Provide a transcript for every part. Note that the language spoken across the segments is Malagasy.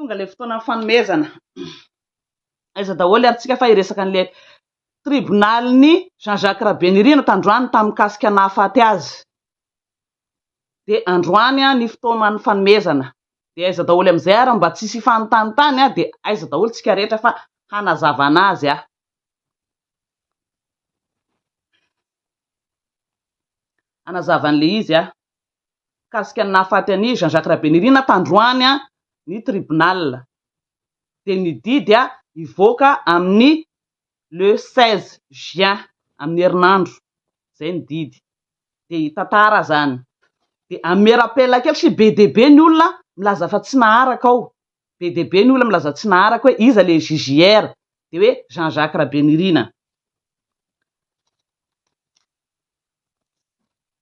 Tonga ilay fotoana fanomezana. Aiza daholo ary tsika fa hiresaka an'ilay tribonalin'i Jean Jacques Rabenirina tandroany tamin'ny mikasika nahafaty azy. Dia androany ny fotoanan'ny fanomezana. Dia aiza daholo amin'izay ary mba tsisy hifanontanintany dia aiza daholo tsika rehetra fa hanazavana azy aho. Hanazava an'ilay izy aho. Mikasika ny nahafaty an'i Jean Jacques Rabenirina tandroany ny tribunal. Dia ny didy hivoaka amin'ny le 16 juin amin'ny herinandro. Izay ny didy. Dia hitantara zany. Dia hanome rappel kely satria be dia be ny olona milaza fa tsy naharaka ao. Be dia be ny olona milaza tsy naharaka hoe iza le JJR. Dia hoe Jean Jacques Rabenirina.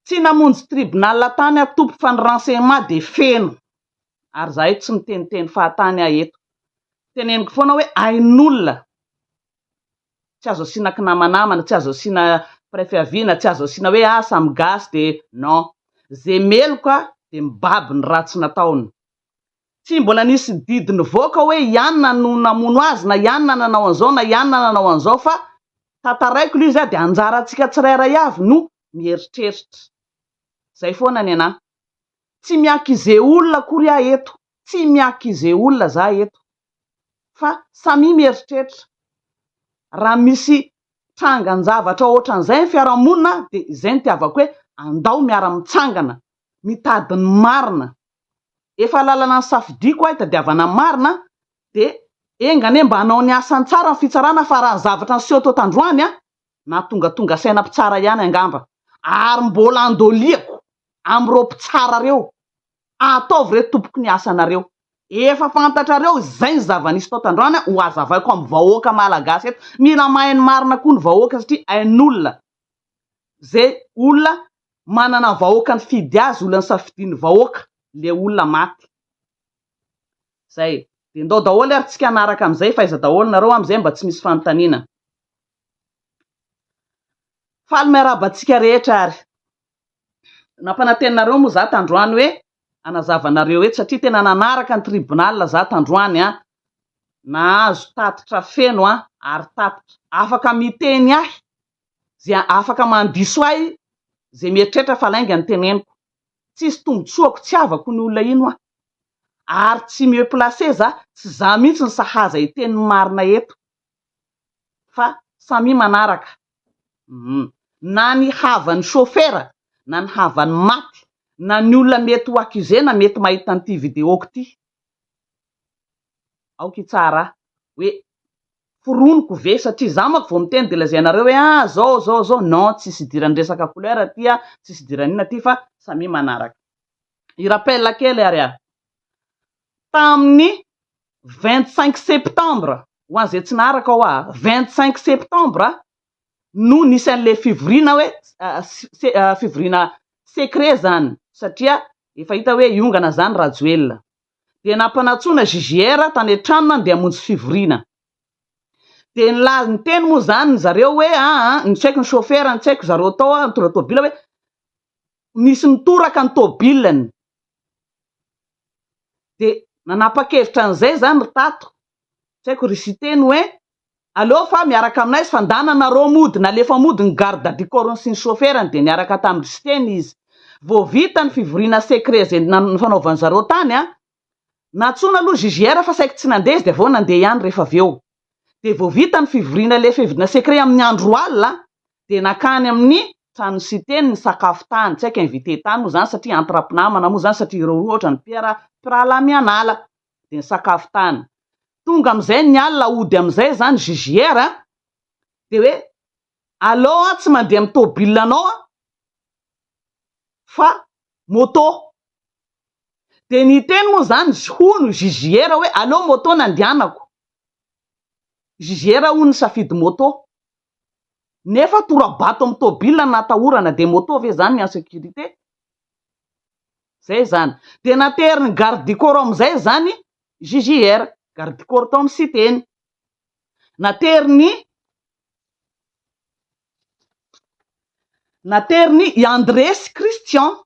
Tsy namonjy tribunal tany aho tompoko fa ny renseignement dia feno. Ary izahay tsy miteniteny fahatany aho eto. Teneniko foana hoe ain'olona. Tsy azo asiana kinamanamana, tsy azo asiana mpiray fiaviana, tsy azo asiana hoe ah samy gasy dia non. Ze meloka dia mibaby ny ratsy nataony. Tsy mbola nisy didy nivoaka hoe i anona no namono azy na i anona nanao an'izao na i anona nanao an'izao fa tantaraiko ilay izy dia anjarantsika tsirairay avy no mieritreritra. Zay foana ny anah. Tsy mi-accuser olona akory aho eto, tsy mi-accuser olona za eto fa samia mieritreritra. Raha misy trangan-javatra ohatran'izay ny fiarahamonina dia izay no itiavako hoe andao miara-mitsangana mitady ny marina. Efa lalana nisafidiako aho hitadiavana ny marina dia enga anie mba hanao ny asany tsara ny fitsarana fa raha ny zavatra niseho tao tandroany an, nahatongatonga saina mpitsara ihany angamba ary mbola andoliako amin'ireo mpitsara ireo, ataovy re tompoko ny asanareo, efa fantatrareo izay ny zava-nisy tao tandroany ho hazavaiko amin'ny vahoaka malagasy eto, mila mahay ny marina koa ny vahoaka satria hain'olona Zay olona manana vahoaka nifidy azy, olona nisafidian'ny vahoaka, le olona maty. Zay. De ndao daholo ary tsika hanaraka amizay fa aiza daholo nareo amizay mba tsy misy fanontaniana. Faly miarahaba antsika rehetra ary. Nampanantenanareo moa za tandroany hoe hanazava anareo eto satria tena nanaraka ny tribunal za tandroany an. Nahazo tatitra feno an ary tatitra afaka miteny ahy Ze afaka mandiso ahy ze mieritreritra fa lainga ny teneniko. Tsisy tombotsoako tsy havako ny olona ino aho. Ary tsy mieux placé za, tsy za mihitsy no sahaza hiteny ny marina eto. Fa samia manaraka. Hum. Na ny havan'ny chauffeur, na ny havan'ny maty, na ny olona mety ho accusé na mety mahita an'ity vidéo-ko ity. Aoka hitsara ahy hoe foroniko ve satria za manko vao miteny de lazainareo hoe ah zao zao zao non tsisy idiran'ny resaka couleur aty ah tsisy idiran'ny inona aty fa samia manaraka. I rappel kely ary ah tamin'ny 25 septembre ho an'izay tsy naharaka hoa 25 septembre no nisy an'ilay fivoriana hoe fivoriana secret zany satria efa hita hoe hiongana zany Rajoelina dia nampanantsoina JJR tany an-tranony handeha hamonjy fivoriana. Dia nilaza, niteny moa izany zareo hoe aa, ny tsy haiko ny chauffeur, ny tsy haiko zareo tao nitondra tôbila hoe nisy nitoraka ny tôbilany. Dia nanapa-kevitra an'izay izany ry tato, tsy haiko ry Siteny hoe Aleo fa miaraka aminay izy fa ndana nareo mody, nalefa mody ny garde du corps-ny sy ny chauffeur-ny dia niaraka tamin-dry Siteny izy. Vao vita ny fivoriana secret izay nifanaovan-dry zareo tany an, nantsoina aloha JJR fa saiky tsy nandeha izy dia avy eo nandeha ihany rehefa avy eo. Dia vao vita ny fivoriana ilay fivoriana secret amin'ny andro alina dia nankany amin'ny tranon'i Siteny nisakafo tany, tsy haiko invité tany moa izany satria entre mpinamana moa izany satria ireo roa ohatran'ny mpiara mpirahalahy mianala dia nisakafo tany. Tonga amin'izay ny alina hody amin'izay izany JJR a, dia hoe aleo aho tsy mandeha amin'ny tôbile-nao aho fa moto. Dia niteny moa izany hono JJR hoe aleo moto no andehanako. JJR hono nisafidy moto. Nefa tora-bato amin'ny tôbile no natahorana dia moto ve izany ny en sécurité? Zay izany. Dia naterin'ny garde du corps amin'izay izany JJR, garde du corps tao amin'ny Siteny. Nateriny nateriny i André sy Christian.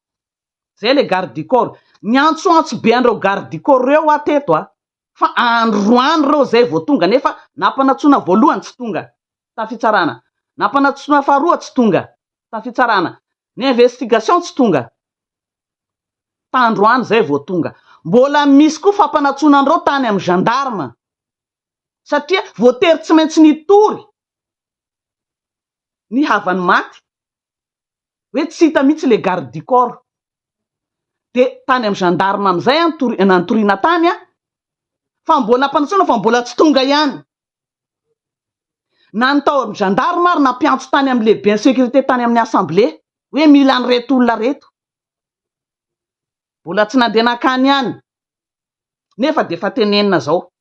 Zay ilay garde du corps. Niantsoantso be an'ireo garde du corps ireo aho teto a. Fa androany ireo izay vao tonga nefa nampanantsoina voalohany tsy tonga tamin'ny fitsarana, nampanantsoina faharoa tsy tonga tamin'ny fitsarana, ny investigation tsy tonga. Tandroany izay vao tonga. Mbola misy koa fampanantsoina an'ireo tany amin'ny gendarme satria voatery tsy maintsy nitory ny havan'ny maty hoe tsy hita mihitsy le garde du corps. Dia tany amin'ny gendarme amin'izay an, nitoriana tany an, fa mbola nampanantsoina fa mbola tsy tonga ihany. Na ny tao amin'ny gendarme ary nampiantso tany amin'ny lehiben'ny sécurité tany amin'ny assemblée hoe mila an'ireto olona ireto. Mbola tsy nandeha nankany ihany nefa dia efa tenenina izao.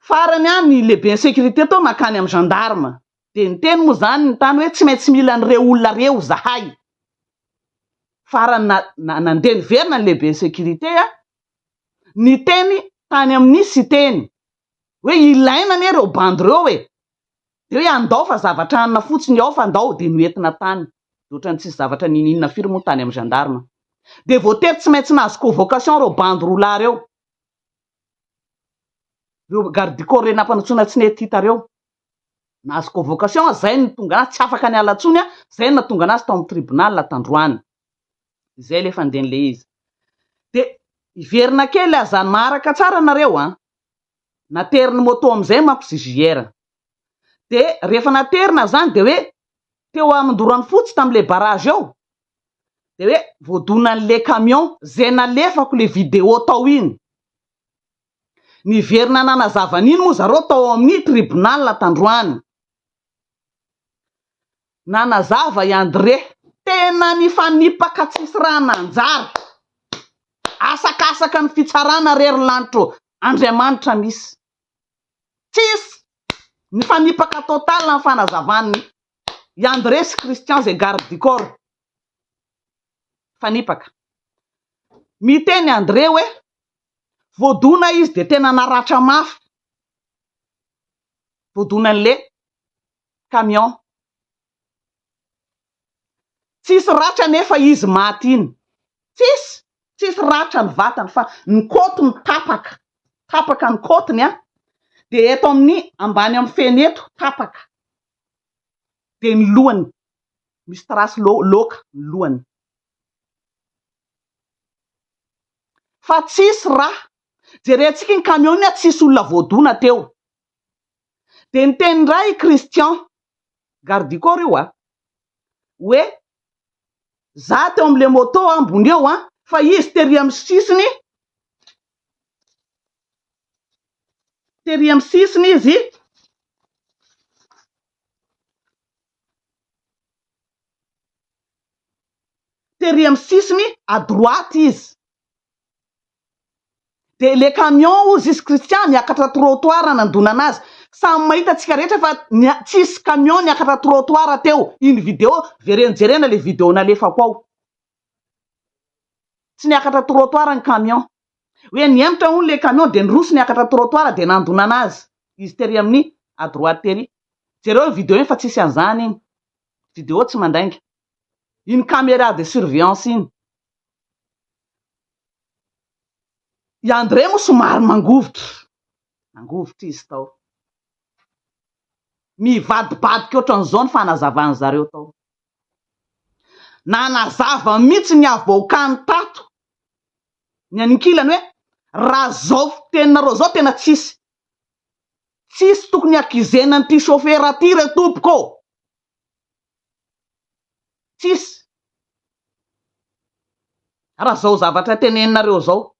Farany an, ny lehiben'ny sécurité tao nankany amin'ny gendarme dia niteny moa izany ny tany hoe tsy maintsy mila an'ireo olona ireo izahay. Farany na nandeha niverina ny lehiben'ny sécurité an, niteny tany amin'ny Siteny hoe ilaina anie ireo bandy ireo e! Dia hoe andao fa zavatra hanina fotsiny ao fa andao dia noentina tany. Dia ohatran'ny tsisy zavatra niniana firy moa tany amin'ny gendarme. Dia voatery tsy maintsy nahazo convocation ireo bandy roa lahy ireo. Ireo garde du corps ireny nampanantsoina tsy nety hita ireo. Nahazo convocation, izay no tonga anazy, tsy afaka niala intsony, izay no nahatonga anazy tao amin'ny tribunal tandroany. Izay ilay fandehan'ilay izy. Dia hiverina kely aza maharaka tsara nareo an. Naterin'ny moto amin'izay manko JJR. Dia rehefa naterina izany dia hoe teo Amindoranofotsy tamin'ilay barrage eo dia hoe voadonan'ilay camion izay nalefako ilay vidéo tao iny. Niverina nanazava an'iny moa zareo tao amin'ny tribunal tandroany. Nanazava i André. Tena nifanipaka tsisy raha nanjary. Asakasaka ny fitsarana re ry lanitra ô! Andriamanitra misy. Tsisy! Nifanipaka total ny fanazavan'ny i André sy Christian izay garde du corps. Nifanipaka. Miteny André hoe voadona izy dia tena naratra mafy. Voadonan'le camion. Tsisy ratra anefa izy maty iny. Tsisy! Tsisy ratra ny vatany fa ny kôtiny tapaka. Tapaka ny kôtiny an. Dia eto amin'ny ambany amin'ny feny eto tapaka. Dia ny lohany misy trace loaka ny lohany. Fa tsisy ra. Jerentsika iny camion iny an tsisy olona voadona teo. Dia niteny indray i Christian, garde du corps io a, hoe za teo amin'ilay moto ambony eo an, fa izy tery amin'ny sisiny, tery amin'ny sisiny izy, tery amin'ny sisiny à droite izy. Dia le camion hozy izy Christian niakatra trottoir nandona anazy. Samy mahita tsika rehetra fa tsisy camion niakatra trottoir teo. Iny vidéo, vereno jerena le vidéo nalefako ao. Tsy niakatra trottoir ny camion. Hoe nihemotra hono le camion dia niroso niakatra trottoir dia nandona anazy. Izy tery amin'ny à droite tery. Jereo iny vidéo iny fa tsisy an'izany iny. Vidéo tsy mandainga. Iny caméra de surveillance iny. I André moa somary mangovitra, nangovitra izy tao. Mivadibadika ohatran'izao ny fanazavan'ny zareo tao. Nanazava mihitsy ny avocat-ny tato, ny ankilany hoe raha zao fiteninareo zao tena tsisy, tsisy tokony accusena an'ity chauffeur ity re tompoko ô! Tsisy. Raha zao zavatra teneninareo zao.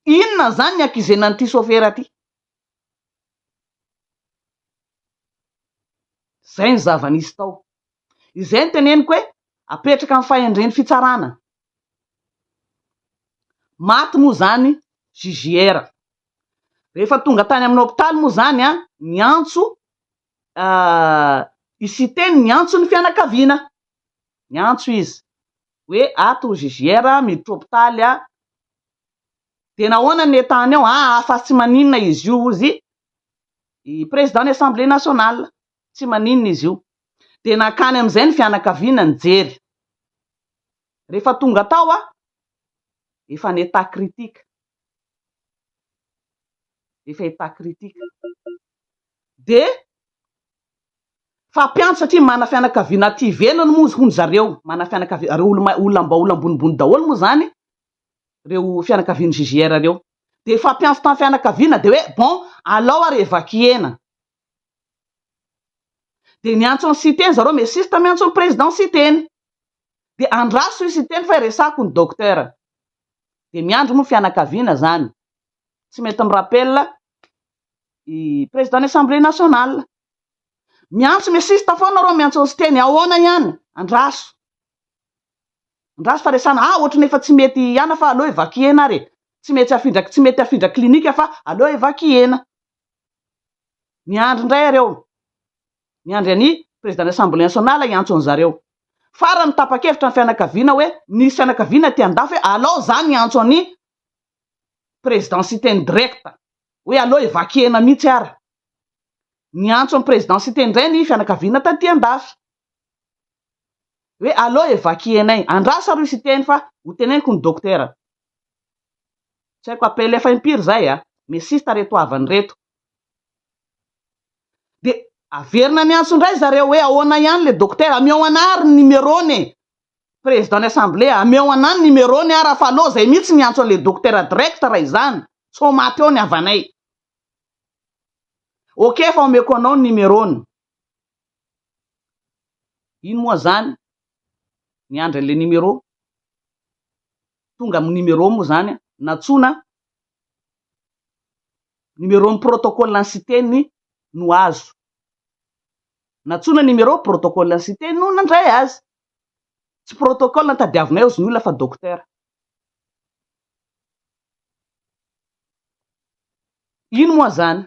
Inona zany ny accusena an'ity chauffeur ty? Zay ny zava-nisy tao. Izay no teneniko hoe apetraka amin'ny fahendren'ny fitsarana. Maty moa zany JJR. Rehefa tonga tany amin'ny hopitaly moa zany an, niantso i Siteny niantso ny fianakaviana, niantso izy hoe ato JJR miditra hopitaly aho, dia nahoana ny état-ny ao, aa fa tsy maninona izy io hozy i président ny assemblée nationale, tsy maninona izy io, dia nankany amin'izay ny fianakaviana nijery, rehefa tonga tao aho efa en état critique. Efa état critique. Dia fampiantso satria mana fianakaviana aty ivelany moa hono zareo, mana fianakaviana, reo olona mba olona ambonimbony daholo moa zany reo fianakavian'ny JJR reo. Dia fampiantso tamin'ny fianakaviana dia hoe bon alao ary évacuer-na. Dia niantso an'i Siteny zareo, mesista miantso ny président Siteny. Dia andraso i Siteny fa resako ny docteur. Dia miandry moa fianakaviana zany. Tsy mety mi-rappel i président ny assemblée nationale. Miantso mesista foana reo miantso an'i Siteny, ahoana ihany? Andraso. Andraso fa resana, ah ohatran'ny efa tsy mety ihana fa aleo évacuer-na ary e. Tsy mety afindra, tsy mety afindra clinique fa aleo évacuer-na. Miandry indray areo. Miandry an'i président ny assemblée nationale hiantso an'zareo. Farany tapa-kevitra ny fianakaviana hoe nisy fianakaviana aty andafy hoe alao za miantso an'i président Siteny direct. Hoe aleo évacuer-na mihitsy ara. Niantso an'i président Siteny indray ny fianakaviana taty andafy. Hoe aleo évacuer-nay. Andraso aloha i Siteny fa ho teneniko ny dokotera. Tsy haiko appel efa impiry zay a. Mesista reto havany reto. Dia averina miantso indray zareo hoe ahoana ihany le dokotera, ameo anah ary ny numéro-ny e. Président ny assemblée, ameo anah ny numéro-ny ara fa aleo zay mihitsy miantso an'le dokotera direct raha izany, sao maty eo ny havanay. Ok fa omeko anao ny numéro-ny. Ino moa zany? Niandry an'le numéro. Tonga amin'ny numéro moa zany, nantsoina numéro ny protocole ny Siteny no azo. Nantsoina numéro protocole ny Siteny no nandray azy. Tsy protocole no tadiavinay hozy ny olona fa docteur. Ino moa zany?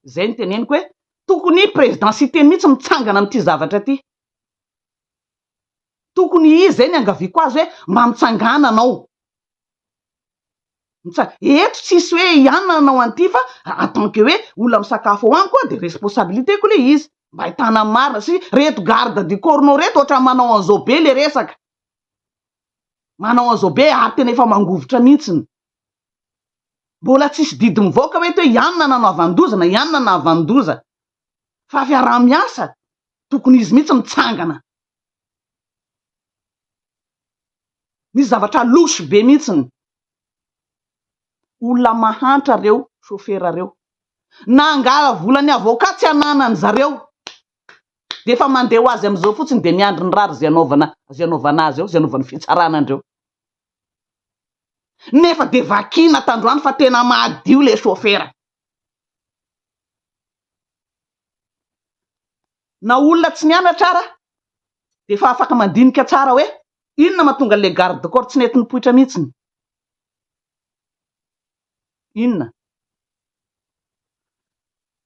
Zay no teneniko hoe tokony président Siteny mihitsy mitsangana amin'ity zavatra ity. Tokony izy zay ny angaviako azy hoe mba mitsangana anao. Mitsa- eto tsisy hoe i anona nanao an'ity fa en tant que hoe olona misakafo ao amiko aho dia responsabilité-ko ilay izy. Mba ahitana ny marina satria reto garde du corps-nao reto ohatran'ny manao an'izao be le resaka. Manao an'izao be ary tena efa mangovitra mihitsiny. Mbola tsisy didy mivoaka hoe eto hoe i anona nanaovan-doza na i anona nahavan-doza. Fa fiaraha-miasa tokony izy mihitsy mitsangana. Misy zavatra louche be mihitsiny. Olona mahantra reo chauffeur reo. Nangala volan'ny avocat tsy ananany zareo. Dia efa mandeha ho azy amin'izao fotsiny dia miandry ny rary izay anaovana izay anaovana azy eo, izay anaovany fitsarana andreo. Nefa dia vakiana tandroany fa tena madio le chauffeur. Na olona tsy nianatra ara dia efa afaka mandinika tsara hoe inona mahatonga an'ilay garde corps tsy nety nipoitra mihitsiny. Inona?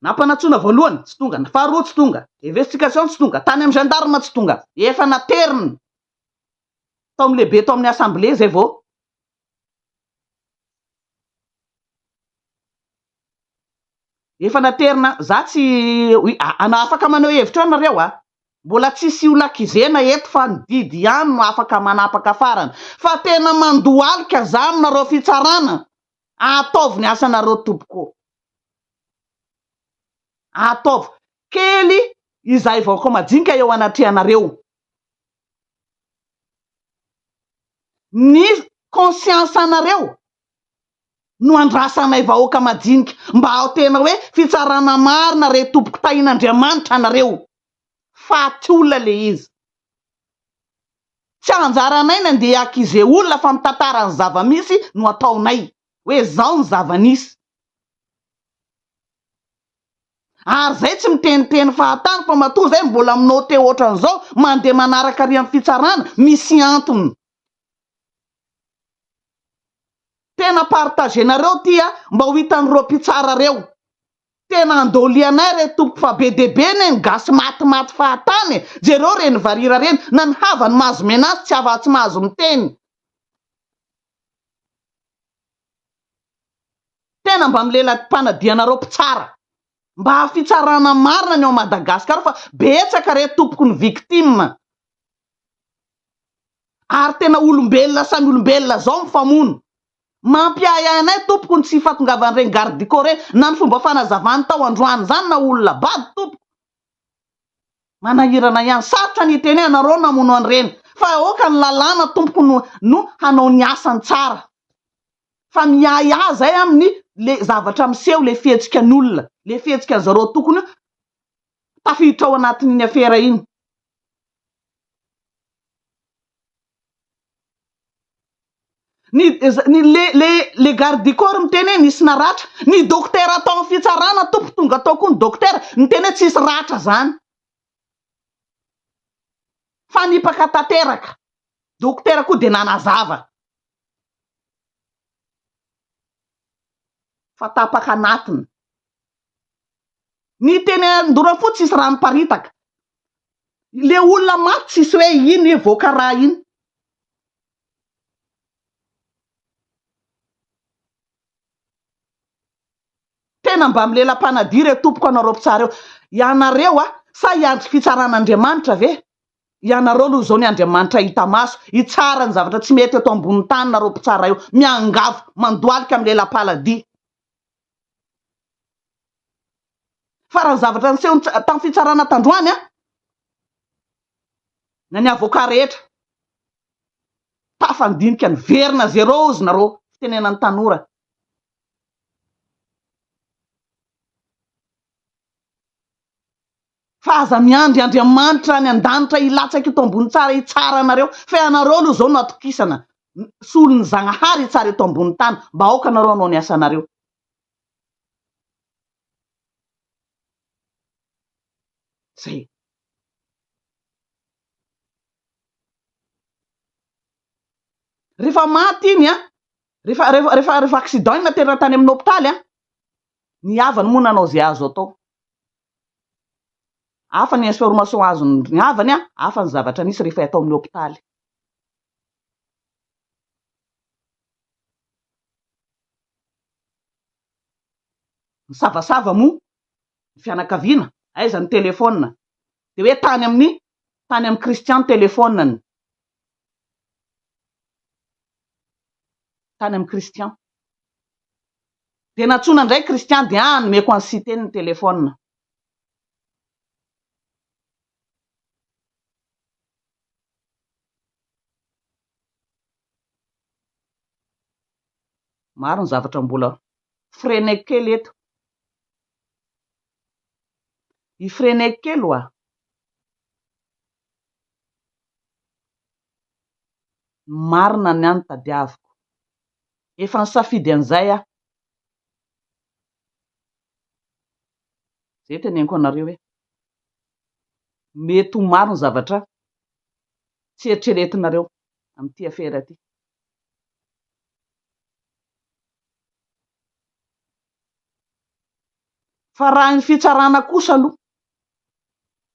Nampanantsoina voalohany, tsy tonga, ny faharoa tsy tonga, investigation tsy tonga, tany amin'ny gendarme tsy tonga, efa naterina tao amin'ny lehibe tao amin'ny assemblée izay vao Efa naterina, za tsy, ana afaka maneho hevitra eo nareo a! Mbola tsisy olona kizena eto fa ny didy ihany no afaka manapaka farany. Fa tena mandohalika za aminareo fitsarana, ataovy ny asanareo tompoko. Ataovy kely izahay vahoaka majinika eo anatrehanareo. Ny conscience anareo no andrasanay vahoaka majinika mba ao tena hoe fitsarana marina re tompoko tahin'Andriamanitra anareo faty olona le izy tsy anjaranay ny andeha hi-accuser olona fa mitantara ny zava-misy no ataonay hoe zao ny zava-nisy ary zay tsy miteniteny fahatany fa matoa zay mbola mi-noter ohatran'izao mandeha manaraka ary amin'ny fitsarana misy antony Tena partager-nareo ty a, mba ho hitan'ireo mpitsara reo. Tena andolianay re tompoko fa be dia be ne ny gasy matimaty fahatany e, jereo reny varira reny, na ny havany mahazo menace tsy afa tsy mahazo miteny. Tena mba milela-panadianareo mpitsara. Mba fitsarana marina ny ao Madagascar fa betsaka re tompoko ny victime. Ary tena olombelona samy olombelona zao mifamono. Mampiahiahy anay tompoko ny tsy fahatongavan'ireny garde du corps ireny na ny fomba fanazavany tao androany izany na olona bado tompoko. Manahirana ihany. Sarotra ny hiteny hoe anareo no namono an'ireny fa aoka ny lalàna tompoko no no hanao ny asany tsara. Fa miahiahy zay amin'ny le zavatra miseho le fihetsika ny olona, le fihetsika ny zareo tokony tafiditra ao anatin'iny afera iny. Ny ny le le le garde du corps miteny hoe nisy naratra, ny dokotera tao amin'ny fitsarana tompoko tonga tao koa ny dokotera niteny hoe tsisy ratra zany. Fa nipaka tanteraka. Dokotera koa dia nanazava. Fa tapaka anatiny. Ny teny Andorafotsy tsisy rano miparitaka. Le olona maty tsisy hoe iny hoe voaka ra iny. Tena mba milela-panadia re tompoko anareo mpitsara eo. Ianareo a, sa hiandry fitsaran'Andriamanitra ve? Ianareo aloha izao ny Andriamanitra hita maso, hitsara ny zavatra tsy mety eto ambonin'ny tany nareo mpitsara eo. Miangavy, mandohalika milela-paladia. Fa raha ny zavatra niseho tamin'ny fitsarana tandroany an, na ny avocat rehetra, tafandinika niverina zéro ozy nareo, fitenenan'ny tanora. Fa aza miandry Andriamanitra any an-danitra hilatsaka eto ambony tsara hitsara anareo, fa ianareo aloha izao no atokisana, solon'ny Zagnahary hitsara eto ambony tany, mba aoka anareo hanao ny asanareo. Zay. Rehefa maty iny an, rehefa rehefa rehefa rehefa accident iny naterina tany amin'ny hopitaly an, ny havany moa nanao izay azo atao. Hafa ny information azon'ny havany an, hafa ny zavatra nisy rehefa atao amin'ny hopitaly. Nisavasava moa ny fianakaviana, aiza ny telephone? Dia hoe tany amin'ny tany amin'i Christian ny telephone-ny. Tany amin'i Christian. Dia nantsoina indray Christian dia ah nomeko an'i Siteny ny telephone. Maro ny zavatra mbola freiner kely eto. I freiner kely oa. Ny marina ny ahy no tadiaviko. Efa nisafidy an'izay aho. Izay teneniko anareo hoe mety ho maro ny zavatra tsy eritreretinareo amin'ity afera ity. Fa raha ny fitsarana kosa aloha,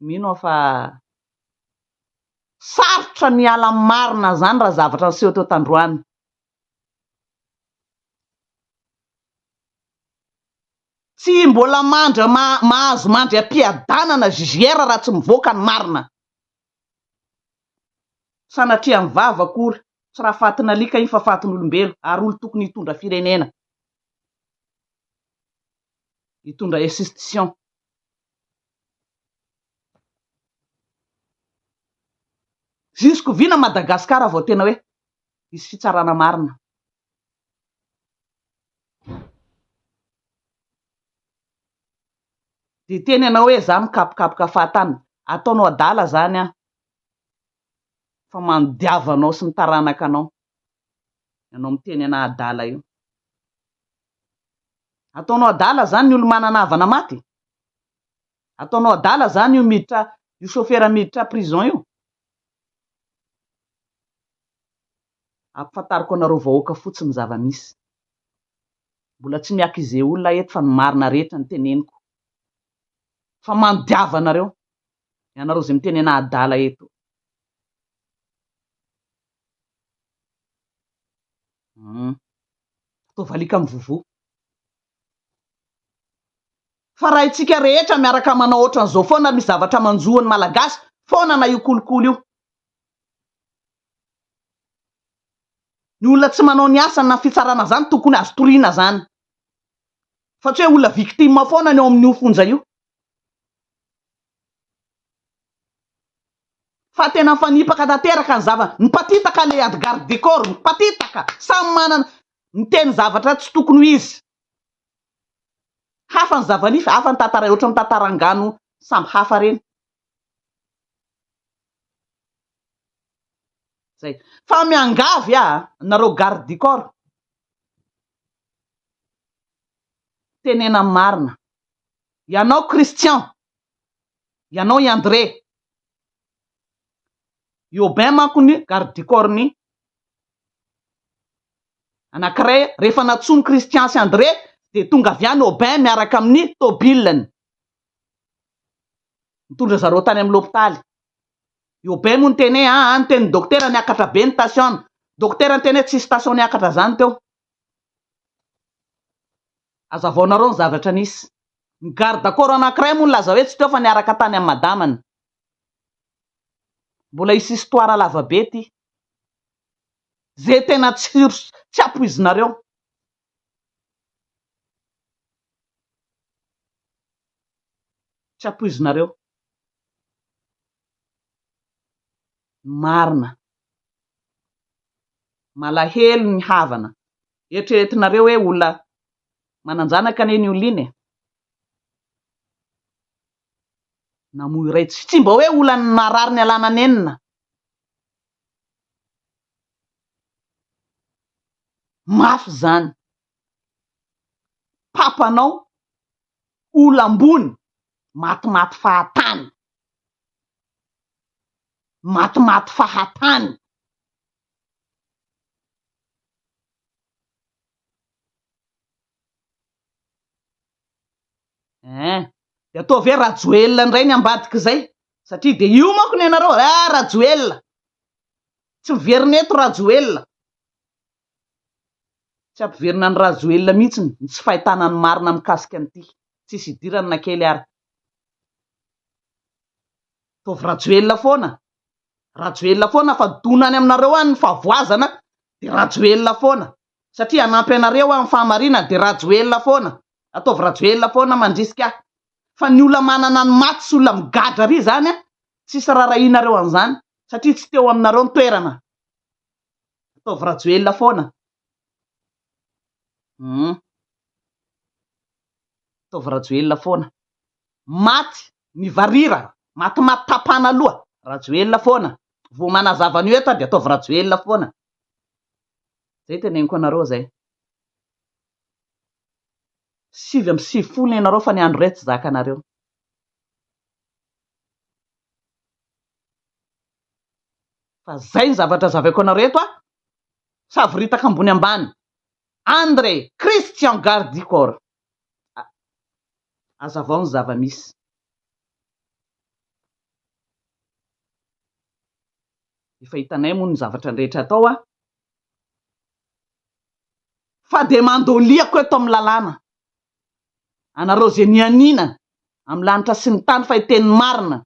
mino aho fa sarotra ny hiala amin'ny marina izany raha zavatra niseho teo tandroany. Tsy mbola mandry mahazo mandry am-piadanana JJR raha tsy mivoaka ny marina. Sanatria ny vava akory, tsy raha fatin'alika iny fa fatin'olombelo ary olo tokony hitondra firenena, hitondra institution. Jusqu'où vina Madagascar vao tena hoe hisy fitsarana marina. Dia hiteny ianao hoe za mikapokapoka fahatany. Ataonao adala zany aho. Fa manodiava anao sy ny taranaka anao. Ianao miteny anah adala io. Ataonao adala zany ny olo manana havana maty? Ataonao adala zany io miditra io chauffeur miditra prison io? Ampifantariko anareo vahoaka fotsiny ny zava-misy. Mbola tsy mi-accuser olona aho eto fa ny marina rehetra no teneniko. Fa manodiava anareo, ianareo izay miteny anah adala eto. Hum. Atao valika mivovo. Fa raha itsika rehetra miaraka manao ohatran'izao foana misy zavatra manjo ny Malagasy foana na io kolikoly io. Ny olona tsy manao ny asany na ny fitsarana zany tokony azo toriana zany. Fa tsy hoe olona victime foana ny ao amin'io fonja io. Fa tena mifanipaka tanteraka ny zava, mipatitaka le ady garde du corps, mipatitaka, samy manana, miteny zavatra tsy tokony ho izy. Hafa ny zava-nisy, hafa ny tantara, ohatran'ny mitantara angano samby hafa reny. Zay. Fa miangavy aho nareo garde du corps, tenena ny marina. Ianao Christian, ianao i André, i Aubin manko ny garde du corps ny anankiray, rehefa nantsoin'i Christian sy André dia tonga avy any Aubin miaraka amin'ny tôbiliny, nitondra zareo tany amin'ny lopitaly. I Aubin moa niteny hoe aa niteny ny dokotera niakatra be ny tension-ny, dokotera niteny hoe tsisy tension niakatra zany teo. Azavaonareo ny zavatra nisy. Ny garde corps anankiray moa nilaza hoe tsy teo fa niaraka tany amin'ny madamany. Mbola hisy histoire lava be ty. Ze tena tsy tsy ampoizinareo. Tsy ampoizinareo. Ny marina. Malahelo ny havana. Eritreretinareo hoe olona manan-janaka anie iny olona iny e. Namoy ray tsy tsy mba hoe olona narary nialana nenina. Mafy izany. Papanao olona ambony matimaty fahatany. Matimaty fahatany. Hein! Dia ataovy hoe Rajoelina indray ny ambadik'izay, satria dia io manko ny anareo, ah Rajoelina! Tsy miverina eto Rajoelina! Tsy hampiverina an'i Rajoelina mihitsy ny tsy fahitana ny marina mikasika an'ity. Tsisy idirany na kely ary. Ataovy Rajoelina foana! Rajoelina foana fa dona any aminareo any ny fahavoazana dia Rajoelina foana satria hanampy anareo aho amin'ny fahamarinana dia Rajoelina foana ataovy Rajoelina foana mandrisika ahy fa ny olona manana ny maty sy olona migadra ary izany an tsisy rarahianareo an'izany satria tsy teo aminareo ny toerana ataovy Rajoelina foana hum ataovy Rajoelina foana Maty mivarira, matimaty tapana aloha, Rajoelina foana, vao manazava an'io eto aho dia ataovy Rajoelina foana. Zay teneniko anareo zay. 99 ny anareo fa ny andro iray tsy zakanareo. Fa zay ny zavatra azavaiko anareo eto a, savoritaka ambony ambany. André Christian Gardicor. Azavao ny zava-misy. Efa hitanay moa ny zavatra rehetra atao a! Fa dia mandoliako eto amin'ny lalàna anareo izay nianiana amin'ny lanitra sy ny tany fa hiteny marina,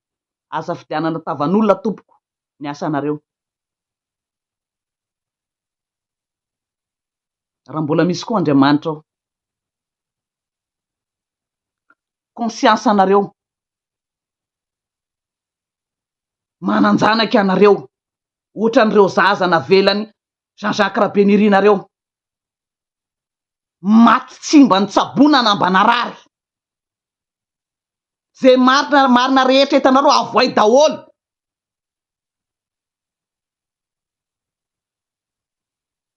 aza fidianana tavan'olona tompoko ny asanareo. Raha mbola misy koa Andriamanitra ao. Conscience anareo. Manan-janaka ianareo. Ohatran'ireo zaza navelan'i Jean Jacques Rabenirina ireo. Maty tsy mba nitsaboana na mba narary. Izay marina marina rehetra hitanareo avoay daholo.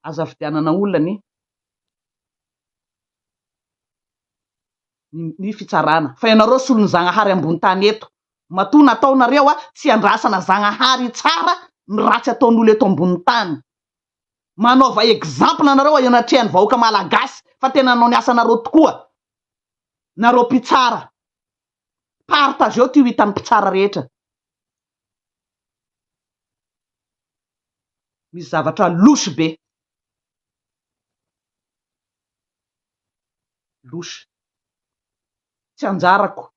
Aza fidianana olona ny ny fitsarana fa ianareo solon'ny Zagnahary ambony tany eto. Matoa nataonareo a tsy andrasana Zagnahary hitsara ny ratsy ataon'olo eto ambony tany. Manaova exemple nareo eo anatrehan'ny vahoaka malagasy fa tena nanao ny asanareo tokoa nareo mpitsara. Partageo ty ho hitan'ny mpitsara rehetra. Misy zavatra louche be. Louche. Tsy anjarako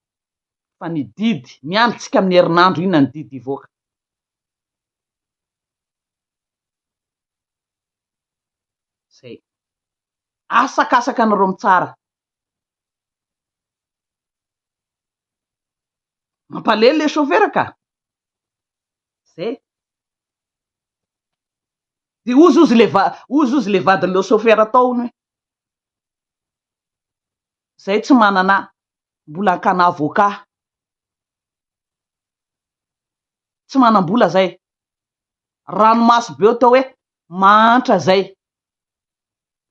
fa ny didy, miandry tsika amin'ny herinandro inona ny didy hivoaka. Zay. Asakasaka anareo mitsara. Mampalelo le chauffeur ka. Zay. Dia ozy ozy le va ozy ozy le vadin'le chauffeur tao hono hoe. Zay tsy manana mbola hakana avocat. Tsy manam-bola zay. Ranomaso be eo tao hoe mahantra zay.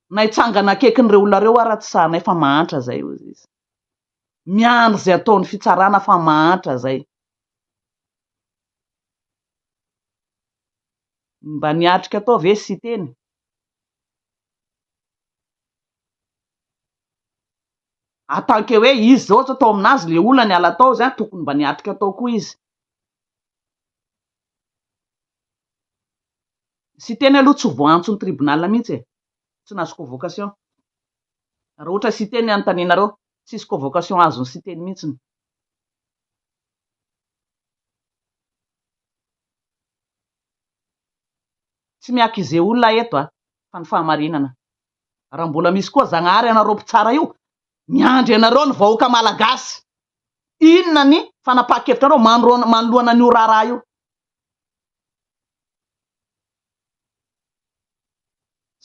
Na hitsangana akaikin'ireo olona ireo ara tsy sahanay fa mahantra zay hozy izy. Miandry izay ataon'ny fitsarana fa mahantra zay. Mba niatrika tao ve Siteny? En tant que hoe izy zao ohatra tao aminazy le olona niala tao zay tokony mba niatrika tao koa izy. Siteny aloha tsy voaantson'ny tribunal mihitsy e, tsy nahazo convocation. Raha ohatra Siteny anontanianareo, tsisy convocation azon'i Siteny mihitsy. Tsy mi-accuser olona aho eto a, fa ny fahamarinana. Raha mbola misy koa Zagnahary anareo mpitsara io, miandry anareo ny vahoaka Malagasy. Inona ny fanapahan-kevitrareo manoloana an'io raharaha io?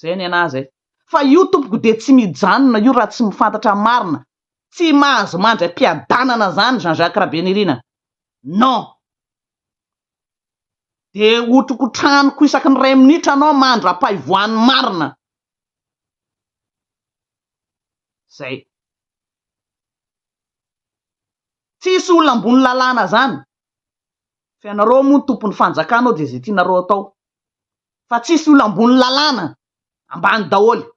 Zay ny anah zay. Fa io tompoko dia tsy mijanona io raha tsy mifantatra marina. Tsy mahazo mandry am-piadanana zany Jean Jacques Rabenirina. Non! Dia hotrokotraniko isaky ny iray minitra anao mandra-paivoan'ny marina. Zay. Tsisy olona ambony lalàna zany. Fa ianareo moa no tompon'ny fanjakana ao dia izay tianareo atao. Fa tsisy olona ambony lalàna, ambany daholo.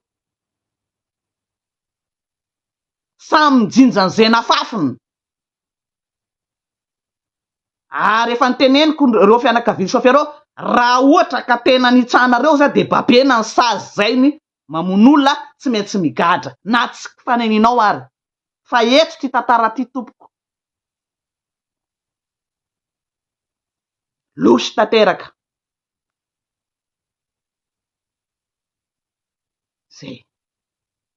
Samy mijinja an'izay nafafiny. Ary efa noteneniko ireo fianakavian'ny chauffeur ireo, raha ohatra ka tena nitsahanareo za dia babena ny sazy zay ny mamono olona tsy maintsy migadra na tsy fanenianao ary. Fa eto ity tantara ity tompoko. Louche tanteraka. Zay.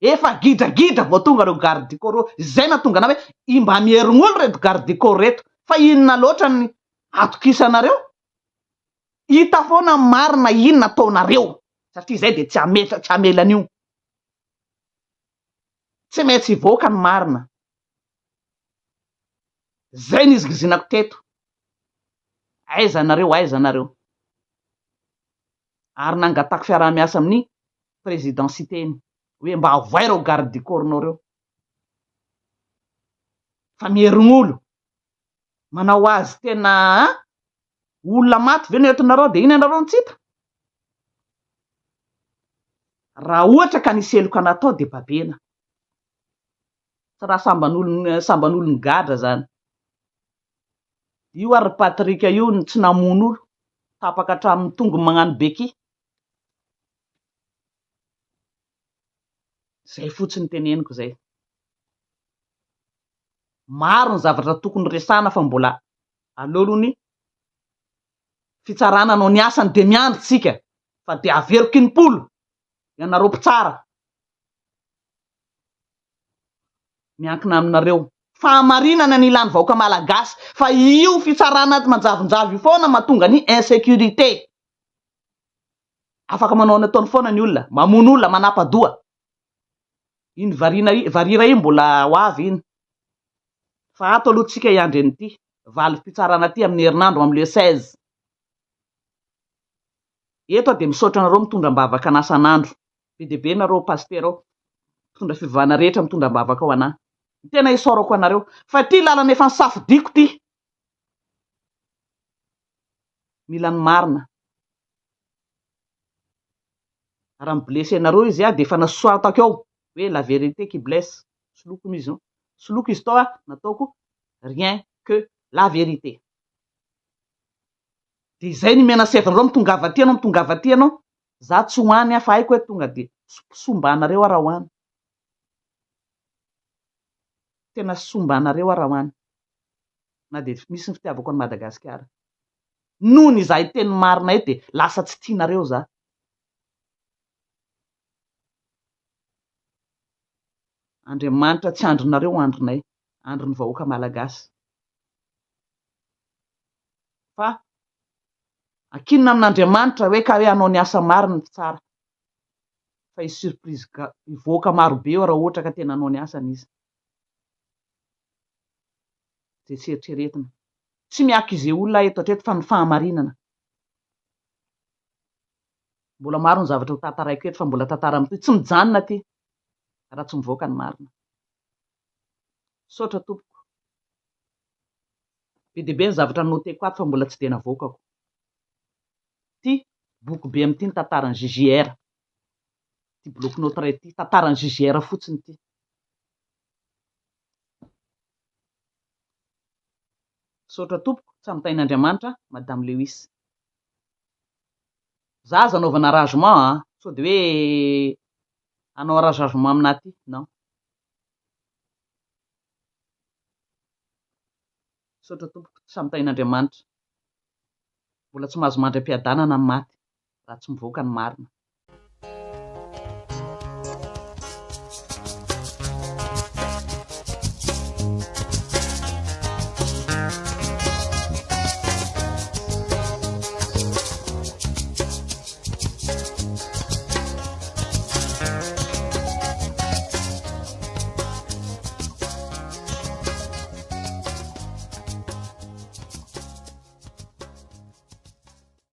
Efa gidragidra vao tonga ireo garde du corps ireo. Izay nahatonga anah hoe mba mierign'olo ireto garde du corps ireto. Fa inona loatra ny atokisanareo? Hita foana ny marina inona ataonareo. Satria izay dia tsy hametra tsy hamela an'io. Tsy maintsy hivoaka ny marina. Zay nizigizinako teto. Aiza nareo aiza nareo. Ary nangatako fiaraha-miasa amin'ny président Siteny hoe mba avoay ireo garde du corps-nao ireo. Fa mierign'olo. Manao azy tena an! Olona maty ve no entinareo dia iny ianareo no tsy hita? Raha ohatra ka nisy heloka natao dia babena. Tsy raha samban'olon samban'olon gadra zany. Io ary ry Patrick io no tsy namono olo, tapaka hatramin'ny tongony magnano beky. Zay fotsiny teneniko zay. Maro ny zavatra tokony resahana fa mbola aleo aloha ny fitsarana hanao ny asany dia miandry tsika fa dia averiko impolo ianareo mpitsara. Miankina aminareo. Fahamarinana ny ilan'ny vahoaka malagasy fa io fitsarana manjavonjavo io foana mahatonga ny insécurité. Afaka manao ny ataony foana ny olona, mamono olona, manapa-doha. Iny varina varira iny mbola ho avy iny. Fa ato aloha tsika hiandry an'ity valim-pitsarana ity amin'ny herinandro amin'ny le 16. Eto aho dia misaotra anareo mitondra am-bavaka anah san'andro. Be dia be nareo pasitera ao, mpitondra fivavahana rehetra mitondra am-bavaka ho anah. Ny tena isaorako anareo. Fa ity lalana efa nisafidiako ity. Mila ny marina. Raha mi-blesser anareo izy dia efa nasoratako ao hoe la vérité qui blesse. Soloiko izy io. Soloiko izy tao nataoko rien que la vérité. Dia izay ny menacer anareo mitongava aty ianao, mitongava aty ianao. Za tsy ho any aho fa haiko hoe tonga dia sombanareo aho raha ho any. Tena sombanareo aho raha ho any. Na dia misy ny fitiavako an'i Madagasikara. Nony izahay teny marina eto dia lasa tsy tianareo za. Andriamanitra tsy andrinareo andrinay, andrin'ny vahoaka Malagasy. Fa ankinina amin'Andriamanitra hoe ka hoe hanao ny asa marina ny mpitsara. Fa hisy surprise hivoaka marobe eo raha ohatra ka tena hanao ny asany izy. Izay tsy eritreretina. Tsy mi-accuser olona aho eto hatreto fa ny fahamarinana. Mbola maro ny zavatra ho tantaraiko eto fa mbola tantara mitohy. Tsy mijanona aty raha tsy mivoaka ny marina. Misaotra tompoko. Be dia be ny zavatra noteko ato fa mbola tsy dia navoakako. Ity boky be amin'ity ny tantaran'ny JJR. Ity bloc-notes iray ity, tantaran'ny JJR fotsiny ity. Misaotra tompoko, samy tahin'Andriamanitra, Madame Lewis. Za aza anaovana arrangement an, sao dia hoe hanao arrangement aminà aty, non. Misaotra tompoko, samy tahin'Andriamanitra. Mbola tsy mahazo mandry am-piadanana ny maty raha tsy mivoaka ny marina.